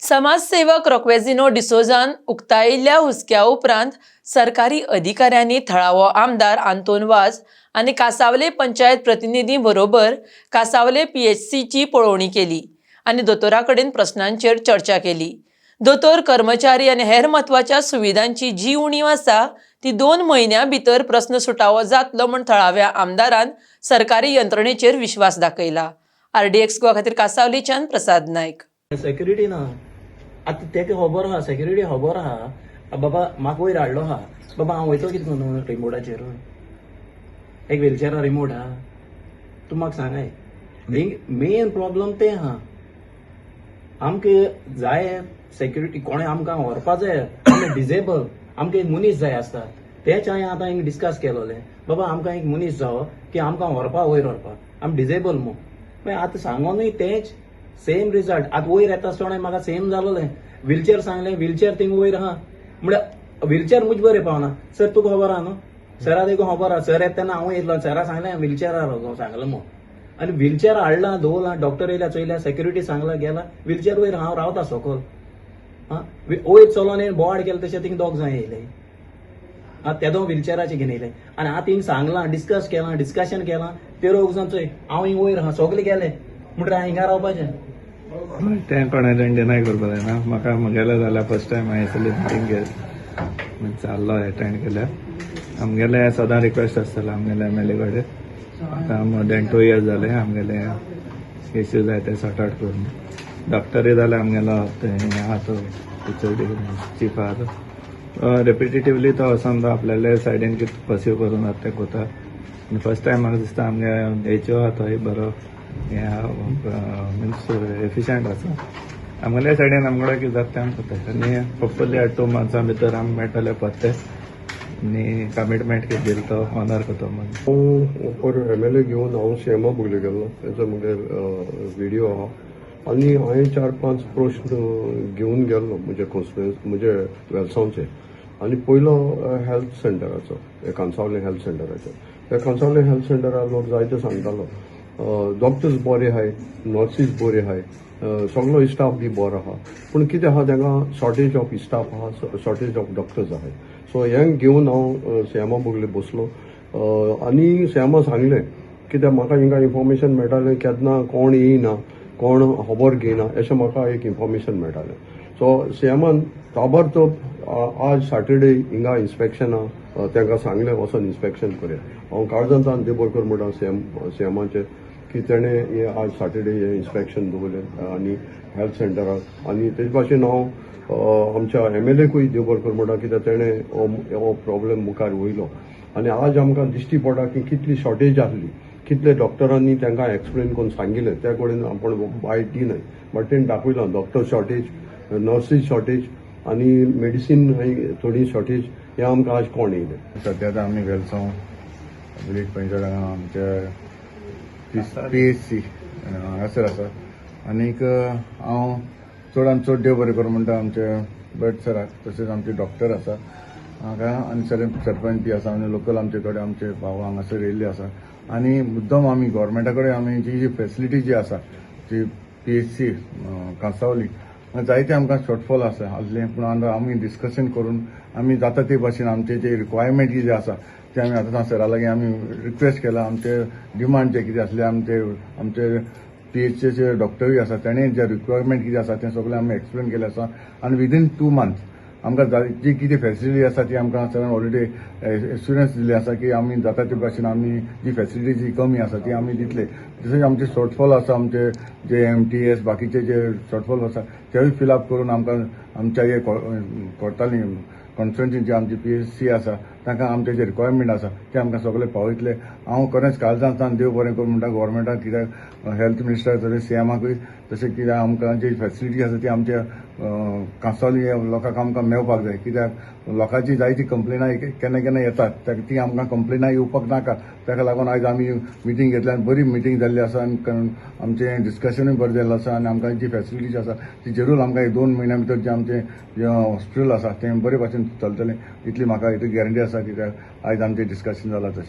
समाजसेवक रॉक्वेजिनो डिसोजान उक्तायिल्ल्या हुस्क्या उपरांत सरकारी अधिकाऱ्यांनी थळावो आमदार आंतोन वाज आनी कासावले पंचायत प्रतिनिधी बरोबर कासावले पीएचसीची पळोवणी केली आनी दोतोरा कडेन प्रस्नांचेर चर्चा केली. दोतोर, कर्मचारी आनी हेर म्हत्वाच्या सुविधांची जी उणीव आसा ती 2 म्हयन्यां भितर प्रस्न सुटावो जातलो म्हूण थळाव्या आमदारान सरकारी यंत्रणेचेर विश्वास दाखयला. आरडीएक्स गोवा खातीर कासावलीच्यान प्रसाद नायक. सेक्युरिटी ना. आतां तेका खबर आहा, सेक्युरिटी खबर आहा, बाबा म्हाका वयर हाडलो आहा, बाबा हांव वयतो कितें करून रिमोटाचेर? एक व्हिलचेरा रिमोट आहा? तूं म्हाका सांगाय, मेन प्रॉब्लम तें आहा. आमकां जाय सेक्युरिटी, कोणें आमकां व्हरपा जाय. आमी डिजेबल, आमकां एक मनीस जाय आसता. तेच हांवें आतां हिंगा डिस्कस केलोलें, बाबा आमकां एक मनीस जावो की आमकां व्हरपा, वयर व्हरपा, आमी डिजेबल मू. मागीर आतां सांगोनूय तेंच सेम रिजल्ट. आतां वयर येता आसतना म्हाका सेम जालोलें. व्हिलचेर सांगलें, व्हिलचेर थिंग वयर आहा, म्हळ्यार व्हिलचेर मुज बरें पावना. सर, तुका खबर आहा न्हू? सरा तुका खबर आहा. सर येता तेन्ना हांव येयलो, सरा सांगलें व्हिलचेरार सांगलें म्हूण. आनी व्हिलचेर हाडला, दवरला, डॉक्टर येयल्या, चोयल्या, सेक्युरिटी सांगला, गेला. व्हिलचेर वयर हांव रावता सकल. आं, वयर चलोन येवन बोवाळ केलो तशें थिंग दोग जाण येयले. आं, तेदो व्हिलचेराचे घेवन येयले आनी आतां हिंग सांगलां, डिस्कस केलां, डिस्कशन केलां. ते दोग जाण चोय, हांव हिंग वयर आहा, सगळे गेले म्हणटकीर हांव हिंगा रावपाचें. तें कोणाच्यान डिनाय करपाक जायना. म्हाका म्हगेलें जाल्यार फर्स्ट टायम हांवें असली मिटींग घेत चाललो, एटेंड केल्या. आमगेलें सदां रिक्वेस्ट आसतालें आमगेले एमएलए कडेन. आतां मोर दॅन 2 इयर्स जाले, आमगेले इश्यू जाय ते सॉर्ट आउट करून. डॉक्टरूय जाल्यार आमगेलो हें आहा, तो एचओडी चीफ आहा, तो रिपिटेटिवली तो वचोन तो आपल्याले सायडीन कितें पर्स्यू करून जाता तें कोता. आनी फर्स्ट टायम म्हाका दिसता आमगे एचओ आहा तोय बरो हें आहा, मिन्स एफिशंट आसा. आमगेल्या सायडीन आमगेलो कितें जाता तें आमी कोता आनी होपफुली 2 मंथ्सां भितर आमकां मेळटलें परतें आनी कमिटमेंट कितें दिल तो ऑनर करतो म्हूण. हांव पर एमएलए घेवन हांव सीएमा बगले गेल्लो, तेजो म्हगे व्हिडियो आहा. आनी हांवें चार पांच प्रश्न घेवन गेल्लो म्हजे कॉन्स्टिट्युएन्स, म्हजे वेलसांवचे. आनी पयलो हेल्थ सेंटराचो, कांसावले हेल्थ सेंटराचो. त्या कांसावले हेल्थ सेंटरार लोक जायते सांगतालो, डॉक्टर्स बरे आहाय, नर्सीस बरे आहाय, सगलो स्टाफ बी बरो आहा, पूण कितें आहा, तांकां शॉर्टेज ऑफ स्टाफ आहा, शॉर्टेज ऑफ डॉक्टर्स आहाय. सो हें घेवन हांव सीएमा बगले बसलो आनी सीएमा सांगलें, कित्याक म्हाका हिंगा इन्फॉर्मेशन मेळटालें, केन्ना कोण येयना, कोण खबर घेयना, अशें म्हाका एक इन्फॉर्मेशन मेळटालें. सो सीएमान ताबडतोब आज सॅटर्डे हिंगा इन्स्पेक्शन आहा, तांकां सांगलें वचोन इन्स्पेक्शन करया. हांव काळजांतल्यान देव बरो कर म्हणटा सीएमाचें की तेणें हें आज सॅटर्डे हें इन्स्पेक्शन दवरलें आनी हेल्थ सेंटराक. आनी तेजे भाशेन हांव आमच्या एमएलएकूय देव बरो कर म्हणटा, कित्याक तेणें हो प्रॉब्लेम मुखार वयलो आनी आज आमकां दिश्टी पडटा की कितली शॉर्टेज आसली, कितले डॉक्टरांनी तांकां एक्सप्लेन करून सांगिल्लें. त्या कडेन आपूण बायट दिनाय, बट तेणी दाखयलां डॉक्टर शॉर्टेज, नर्सीस शॉर्टेज आनी मेडिसीन थोडी शॉर्टेज, हें आमकां आज कोण येयलें. सध्या आतां आमी वेलसांव विलेज पंचायत हांगा आमच्या पीएचसी हांगासर आसा. आनीक हांव चडान चड देव बरें करूं म्हणटा आमच्या भट सराक, तशेंच आमचे डॉक्टर आसा हांगा आनी सरपंच बी आसा आनी लोकल आमचे थोडे आमचे भाव हांगासर येयल्ले आसा. आनी मुद्दम आमी गोवोरमेंटा कडेन आमी जी जी फेसिलिटी जी आसा जी पीएचसी कांसावली जायते आमकां शॉर्टफॉल आसा आसलें, पूण आतां आमी डिस्कशन करून आमी जाता ते भाशेन आमचे जे रिक्वायरमेंट कितें आसा ते आमी आतां सरा लागीं आमी रिक्वेस्ट केला. आमचे डिमांड जे कितें आसले, आमचे आमचे पीएचसीचे डॉक्टरूय आसा, तेणें जे रिक्वायरमेंट कितें आसा तें सगळें आमी एक्सप्लेन केलें आसा. आनी विदीन 2 मंथ आमकां जी कितें फेसिलिटी आसा ती आमकां सरान ऑलरेडी एश्युरन्स दिल्ली आसा की आमी जाता ते भाशेन आमी जी फेसिलिटी जी कमी आसा ती आमी दितले. तशेंच आमचे शॉर्टफॉल आसा, आमचे जे एमटीएस बाकीचे जे शॉर्टफॉल आसा तेवूय फिलअप करून आमकां आमच्या हे कोरताली कॉन्स्टिट्युएन्सी जी आमची पीएचसी आसा तांकां आमचे जे रिक्वायरमेंट आसा ते आमकां सगळे पावयतले. हांव खरेंच काळजांतल्यान देव बरें करूं म्हणटा गोवोरमेंटाक, कित्याक हेल्थ मिनिस्टर तशें सीएमाकूय तशें, कित्याक आमकां जी फेसिलिटी आसा ती आमच्या कांसावली लोकांक आमकां मेळपाक जाय. कित्याक लोकांची जायती कंप्लेनां केन्ना केन्ना येतात, ती आमकां कंप्लेनां येवपाक नाका. ताका लागून आयज आमी मिटींग घेतली आनी बरी मिटींग जाल्ली आसा आनी आमचें डिस्कशनूय बरें जाल्लें आसा. आनी आमकां जी फेसिलिटीज आसा ती जरूर आमकां एक 2 म्हयन्या भितर जें आमचें जें हॉस्पिटल आसा तें बरे भाशेन चलतलें, इतली म्हाका इतली गॅरंटी आसा, कित्याक आयज आमचें डिस्कशन जालां तशें.